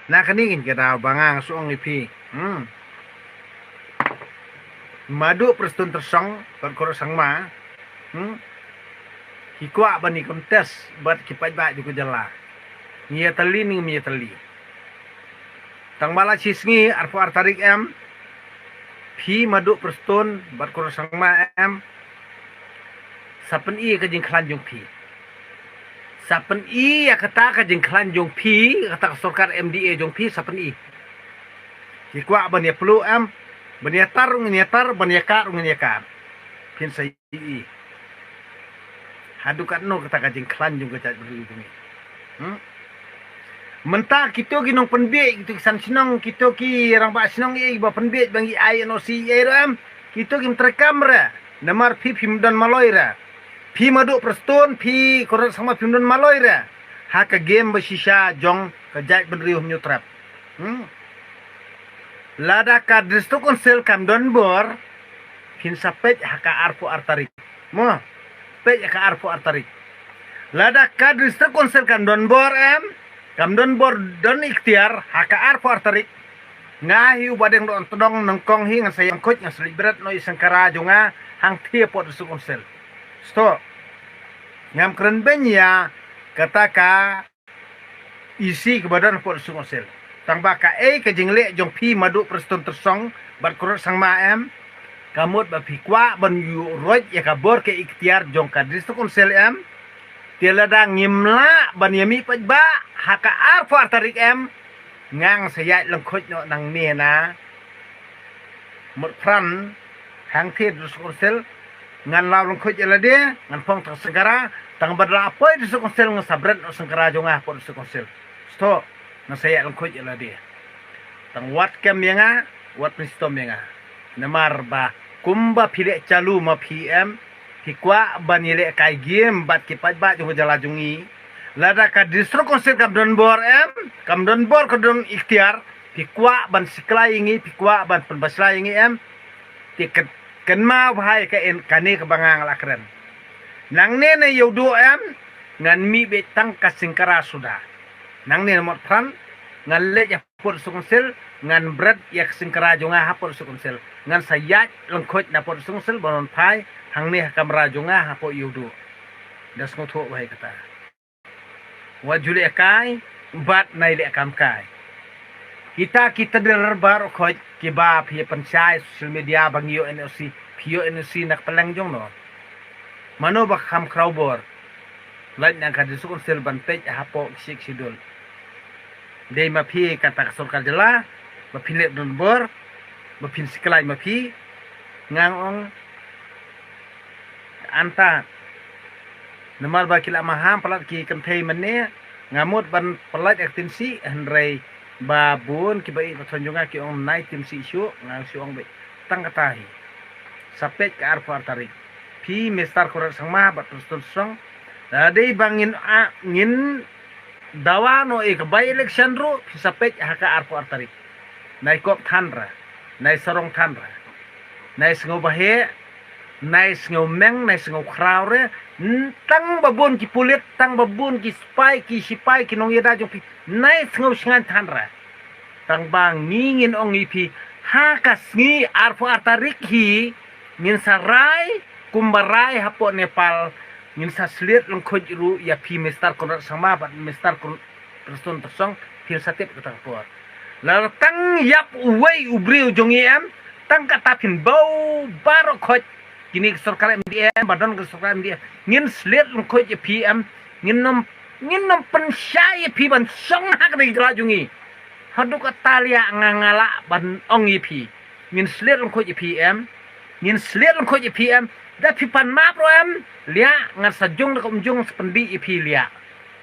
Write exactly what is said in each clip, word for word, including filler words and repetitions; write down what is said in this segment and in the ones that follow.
Na kane ka daw ba nga nga shu ong ïa phi. Hmm. Madu Prestone Tynsong, bad Conrad Sangma. Hmm. Ki kwah ban ïa contest, bad ki paidbah jong ka jylla. Ngi ïa tylli ne ngim ïa tylli. Tang ba la shi sngi, arphew ar tarik em. Phi Madu Prestone, bad Conrad Sangma em. Sa pyni ka jingkhlaiñ jong phi. Sa pyni ïa kata ka jingkhlaiñ jong phi, kata ka sorkar M D A jong phi, sa pyni. Ki kwah ban ïa plu em, ban ïa tar ruh ngin ïa tar, ban ïa kah ruh ngin ïa kah. Phin sa ïohi. Haduh katno kata ka jingkhlaiñ jong ka jaitbynriew jong ngi. Hmm? Mynta kito ki nongpynbiej, kito ki san shnong, kito ki rangbah shnong ïa ba pynbiej ba ngi ai N O C ïa ruh em. Kito kim treikam re. Namar phi phim don maloi re. Phi Madu Prestone, phi Conrad Sangma phim don maloi re. Ha ka game ba shisha jong ka jaitbynriew Hynñiewtrep. Hmm. Lada ka District Council kam don bor, phin sa peit ha ka arphew ar tarik. Mo, peit ha ka arphew ar tarik. Lada ka District Council kam don bor em, kam don bor don ikhtiar, ha ka arphew ar tarik. Nga hi u Bah Deng Dohtdong nyngkong hi ngan sa ïeng khuid ngan sa leit bret noh ïa sengkara jong nga hangthie hapoh District Council. Sto. Ngam kren beiñ ïa kata ka E C kaba don hapoh District Council. Tang ba kaei ka jingleh jong phi Madu Prestone Tynsong bad Conrad Sangma em. Ka mut ba phi kwah ban ïuh roit ïa ka bor ka ikhtiar jong ka District Council em. Te lada ngim lah ban ïa mih paidbah ha ka arphew ar tarik em. Ngan sa ïaid lyngkhuid noh nangne na Motphran hangthie District Council, ngan law lyngkhuid ïa lade, ngan phong tang sengkara, tang ba la poi District Council ngan sa bret noh sengkara jong nga hapoh District Council. Sto, ngan sa ïaid lyngkhuid ïa lade. Tang wat kem ïa nga, wat pynshitom ïa nga. Namar ba kumba phi leh chalu ma phi em, phi kwah ban ïaleh kai game bad ki paidbah jong ka jylla jong ngi. Lada ka District Council kam don bor em, kam don bor, ka don ikhtiar, phi kwah ban siklai ïa ngi, phi kwah ban pynbashlai ïa ngi em. Te kyn-, kynmaw bha ïa ka en kane kaba nga nga la kren. Nangne na Ïewduh em, ngan mih beit tang ka sengkara suda. Nangne na Motphran, ngan leit hapoh District Council, ngan bret ïa ka sengkara jong nga hapoh District Council. Ngan sa ïaid lyngkhuid na hapoh District Council ban wan phai hangne ha kamra jong nga hapoh Ïewduh. Da sngewthuh bha ïa kata. Wat ju leh kai, bad nai leh kam kai. Kita ki tdar baroh khoit kiba phi ïa pynshai social media ba ngi ïoh N O C, phi ïoh N O C na ka pylleng jong no. Mano ba kham khraw bor. Lait na ka District Council ban peit hapoh Sixth Schedule. Dei ma phi kata ka sorkar jylla, ba phin leh don bor, ba phin siklai ma phi, nga ong, anta. Namar ba ki la maham palat ki kynthei mynne, nga mut ban palat ïa ka Tynsih, hynrei ba bun kiba ïeit ba thon jong nga ki ong nai Tynsih shuh, nga shu ong beit tang kata hi. Sa peit ka arphew ar tarik. Phi Mister Conrad Sangma bad Prestone Tynsong, la dei ba ngin, a, ngin dawa noh ïa ka by election ruh, phi sa peit ha ka arphew ar tarik. Nai kop than ra, nai sarong than ra. Nai sngew baheh, nai sngew meng, nai sngew khraw re. N-, tang ba bun ki pulit, tang ba bun ki spy, ki sipai, ki nongïada jong phi, nai sngew shngaiñ than ra. Tang ba ngi ngin ong ïa phi, ha ka sngi arphew ar tarik hi, ngin sa rai kumba rai hapoh Nepal, ngin sa sliet lyngkhuid ruh ïa phi Mister Conrad Sangma bad Mister Con-, Prestone Tynsong, phin sa tip kata ka por. Lada tang ïap uwei u briew jong ngi em, tang kata phin bau baroh khoit. Kine ki sorkar M D A em, ba don ki sorkar M D A, ngin sliet lyngkhuid ïa phi em, ngin nym, ngin nym pynshai ïa phi ban shong ha kane ka jylla jong ngi. Haduh katta liah nga nga lah ban ong ïa phi. Ngin sliet lyngkhuid ïa phi em. Ngin sliet lyngkhuid ïa phi em. Da phi pan map ruh em, liah, ngan sa jung da ka umjung, sa pyndih ïa phi liah.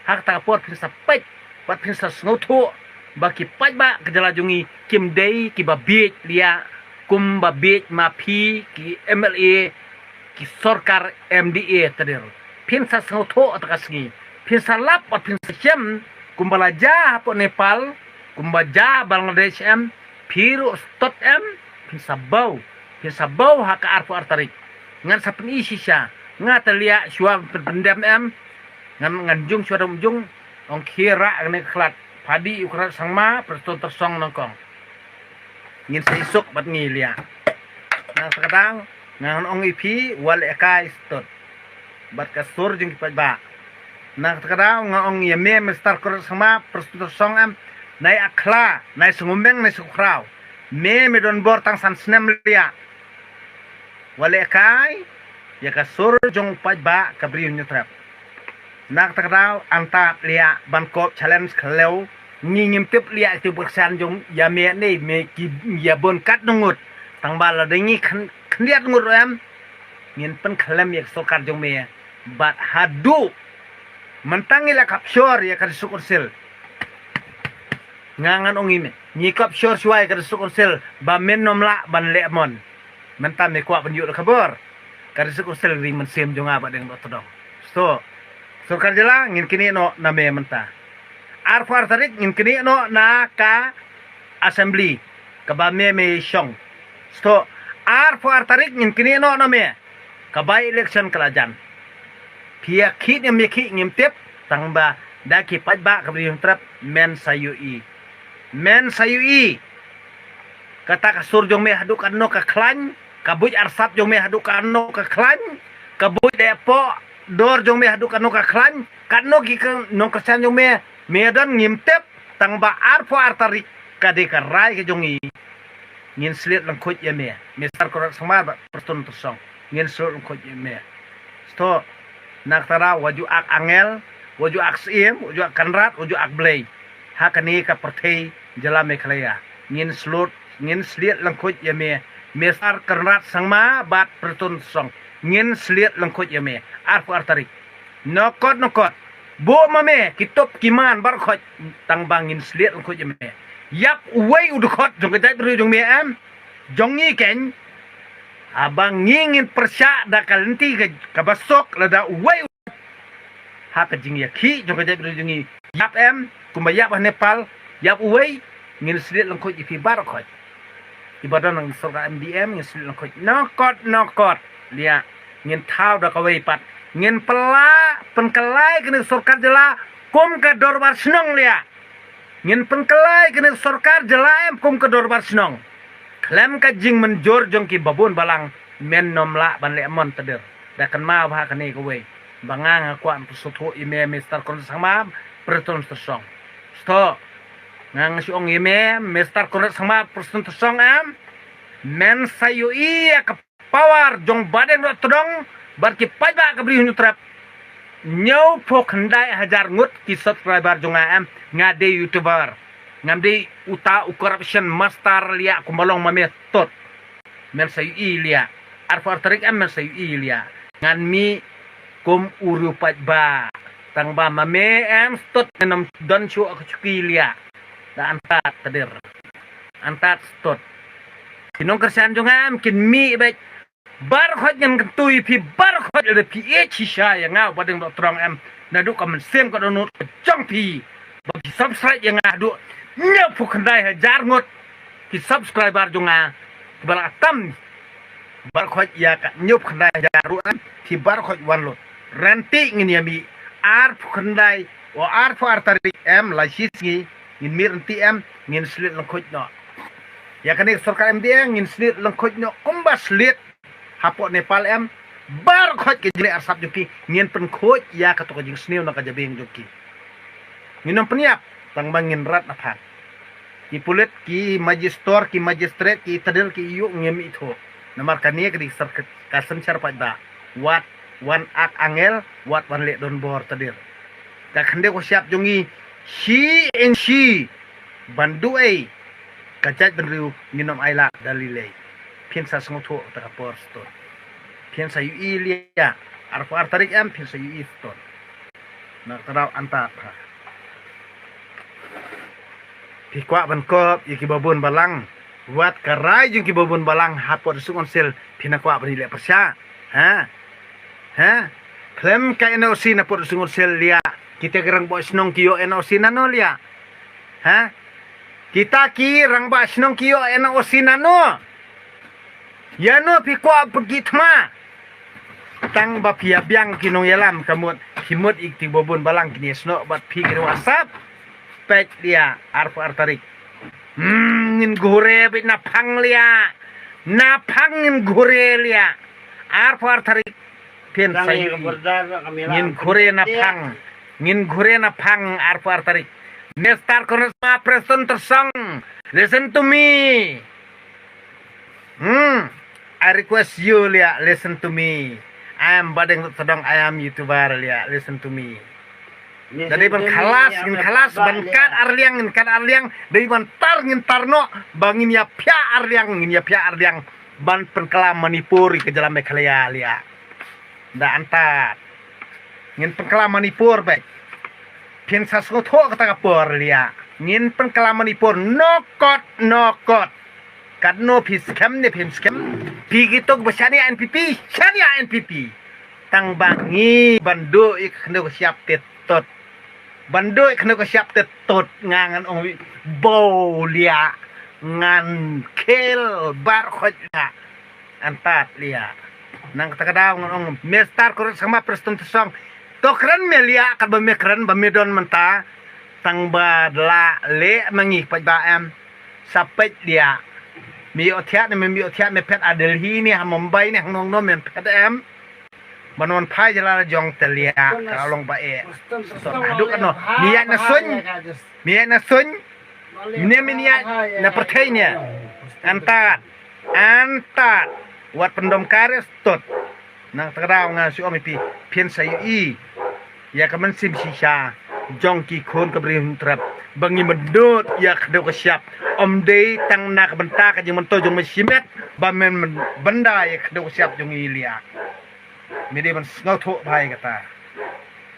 Ha kata ka por phin sa peit, bad phin sa sngewthuh ba ki paidbah ka jylla jong ngi kim dei kiba bieit liah, kumba bieit ma phi ki M L A, ki sorkar M D A tdar. Phin sa sngewthuh ha kata ka sngi. Phin sa lap bad phin sa shem kumba la jia hapoh Nepal, kumba jia Bangladesh em, phi ruh stot em, phin sa bau, phin sa bau ha ka arphew ar tarik. Ngan sa pyni shisha, nga te liah shuwa pyn-, pyndem em, ngan, ngan jung shuwa dang jung, ong khie rah kane ka khlad. Padi u Kynrad Sangma, Prestone Tyrsong nyngkong. Ngin sa isuk bad ngi liah. Na kata ka daw nga ngan ong ïa phi, wat leh kai stud. Bad ka sur jong ki paidbah. Na kata ka daw nga ong ïa me Mister Kynrad Sangma, Prestone Tyrsong em. Nai akhla, nai sngewmeng, nai sngewkhraw. Me me don bor tang san snem liah. Wat leh kai ïa ka sur jong paidbah ka Bri u Hynñiewtrep. Na kata ka daw, anta liah ban kop challenge khlem. Ngi ngim tip liah ki bor san jong ïa me ne me ki ïa bun katno ngut. Tang ba lada ngi khyn-, khyndiat ngut ruh em, ngin pynkhlem ïa ka sorkar jong me. Bad haduh mynta ngi la kap shor ïa ka District Council. Nga ngan ong ïa me, ngi kap shor shuwa ïa ka District Council ba men ym lah ban leh mon. Mynta me kwah ban ïoh da ka bor. Ka District Council ri mynsiem jong nga Bahdeng Dohtdong. So, sorkar jylla, ngin knieh noh na me mynta. Arphew ar tarik ngin knieh noh na ka assembly kaba me me shong. So, arphew ar tarik ngin knieh noh na me. Ka by election ka la jan. Phi ïa khih ne ym ïa khih ngim tip, tang ba da ki paidbah ka Bri u Hynñiewtrep men sa ïohi. Men sa ïohi. Kata ka sur jong me haduh katno ka khlaiñ, ka buit arsap jong me haduh katno ka khlaiñ, ka buit deh poh dor jong me haduh katno ka khlaiñ, katno ki ka nongkyrshan jong me, me don ngim tip, tang ba arphew ar tarik ka dei ka rai ka jong ngi. Ngin sliet lyngkhuid ïa me, Mister Kynrad Sangma bad Prestone Tyrsong. Ngin sliet lyngkhuid ïa me. Sdang, na kata ka daw, wat ju ak angel, wat ju ak syiem, wat ju ak Kynrad, wat ju ak Blei. Ha kane ka pyrthei jylla Meghalaya. Ngin sliet, ngin sliet lyngkhuid ïa me, Mister Kynrad Sangma bad Prestone Tyrsong. Ngin sliet lyngkhuid ïa me. Arphew ar tarik. Nokot nokot. Bun ma me, ki tup ki man baroh khoit, tang ba ngin sliet lyngkhuid ïa me. Ïap uwei u dkhot jong ka jaitbynriew jong me em. Jong ngi keiñ. Haba ngi ngin pyrshah da ka lynti ka, kaba suk lada uwei u, ha ka jingïakhih jong ka jaitbynriew jong ngi. Ïap em, kumba ïap ha Nepal, ïap uwei, ngin sliet lyngkhuid ïa phi baroh khoit. Kiba don ha ka sorkar M D M, ngin sliet lyngkhuid. Nokot nokot liah, ngin thaw da kawei pat. Ngin pynlah, pynkylla ïa kane ka sorkar jylla kum ka dorbar shnong liah. Ngin pynkylla ïa kane ka sorkar jylla em kum ka dorbar shnong. Khlem ka jingmynjur jong kiba bun balang, men ym lah ban leh mon, Tadir. Da kynmaw bha kane kawei. Ba nga nga kwah ban pynsngewthuh ïa me Mister Kynrad Sangma, Prestone Tyrsong. Sdang, nga nga shu ong ïa me Mister Kynrad Sangma, Prestone Tyrsong em. Men sa ïohi ïa ka power jong Bahdeng Dohtdong bad ki paidbah ka Bri u Hynñiewtrep. Hynñiewphew khyndai hajar ngut ki subscriber jong nga em, nga dei YouTuber. Ngam dei uta u corruption master liah kumba long ma me, stud. Men sa ïohi liah. Arphew ar tarik em men sa ïohi liah. Ngan mih kum u riewpaidbah. Tang ba ma me em, stud, men ym don shuh ka shuki liah. Da antad, Tadir. Antad, stud. Ki nongkyrshan jong nga em kin mih beit. Baroh khoit ngan kyntu ïa phi baroh khoit lada phi ïeit shisha ïa nga Bahdeng Dohtdong em. Naduh ka mynsiem ka dohnud ka jong phi. Ba phi subscribe ïa nga haduh hynñiewphew khyndai hajar ngut ki subscriber jong nga. Kiba la tam baroh khoit ïa ka hynñiewphew khyndai hajar ruh em, phi baroh khoit wan lut. Rynti ngin ïa mih arphew khyndai, o arphew ar tarik em, la shi sngi ngin mih rynti em, ngin sliet lyngkhuid noh. Ïa kane ka sorkar M D A ngin sliet lyngkhuid noh kumba sliet hapoh Nepal em, baroh khoit ka jingleh arsap jong ki, ngin pynkhuid ïa kato ka jingsniew na ka jabieng jong ki. Ngin ym pynïap, tang ba ngin rat na phan. Ki pulit, ki magistrate, ki magistrate, ki Tadir, ki ïoh ngim ithuh. Namar kane ka dei ka synshar paidbah. Wat wan ak angel, wat wan leh donbor, Tadir. Ka khyndew ka shyiap jong ngi, shi in shi ban duh ei, ka jaitbynriew ngin ym ailad da lei lei. Phin sa sngewthuh kata ka por, stud. Phin sa ïohi liah, arphew ar tarik em phin sa ïohi, stud. Na kata daw antad ha. Phi kwah ban kop ïa kiba bun balang. Wat ka rai jong kiba bun balang hapoh District Council phi nang kwah ban ïaleh pyrshah. Ha? Ha? Khlem ka N O C na pud u Sngewsih liah. Kita ki rangbah shnong ki ïoh N O C nano liah? Ha? Kita ki rangbah shnong ki ïoh N O C nano? Ïano phi kwah pyrkhi thma? Tang ba phi ïa biang ki nongïalam ka mut, phi mut ïa kito kiba bun balang kin ïasnoh bad phi, kin ïa wahsap. Peit lia, arphew ar tarik. Hmm, ngin ghure beit na phang lia. Na phang ngin ghure lia. Arphew ar tarik. Phin sa ïohi. Ngin ghure na phang. Ngin ghure na phang arphew ar tarik. Mister Conrad Sangma, Prestone Tynsong. Listen to me. Hmm. I request you lia, listen to me. I am Bah Dieng Sdong, I am YouTuber lia, listen to me. Jadi ban khalas, ngin khalas, ban kat arliang, ngin kat arliang, dei ban tar, ngin tar noh, ba ngin ïa phiah arliang, ngin ïa phiah arliang, ban pynkhlaiñ Manipur ïa ka jylla Meghalaya lia. Da antad. Ngin pynkhlaiñ Manipur beit. Phin sa sngewthuh kata ka por lia. Ngin pynkhlaiñ Manipur, nokot, nokot. Katno phi skhem ne phim skhem. Phi kito ba shaniah NPP, shaniah NPP. Tang ba ngi ban duh ïa ka khyndew ka shyiap te tot. Ban duh ïa ka khyndew ka shyiap te tot nga ngan ong wi. Bo lia. Ngan khel bar khot nga. Antad lia. Nang kata ka daw ngan ong Mister Conrad Sangma, Prestone Tynsong. To kren me lia, kat ba me kren ba me don mynta. Tang ba la leh ma ngi peit ba em. Sa peit lia. Me ïohthiah ne mem ïohthiah, me phet ha Delhi ne ha Mumbai ne hangno hangno mem phet em. Ban wan phai jylla la jong te lia ka long ba eh. Haduh katno? Me ïaid na suiñ. Me ïaid na suiñ. Mne me ïaid na pyrthei ne. Antad. Antad. Wat pyndom kare stot. Nang ta ka daw nga shu ong ïa phi, phin sa ïohi ïa ka mynsiem shisha jong ki khun ka Bri Hynñiewtrep ba ngi mendot ïa ka khyndew ka shyiap. Ym dei tang na ka bynta ka jingmyntoi jong me shimet ba men, men bynda ïa ka khyndew ka shyiap jong ngi lia. Me dei ban sngewthuh bha ïa kata.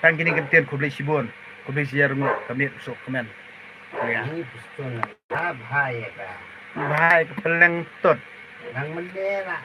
Tang kine ki ktien, khublei shibun, khublei shi hajar nguh, ka miet u suk kmen. Lia. Bha ïa ka. Bha ïa ka, pylleng tut. Nang mynne la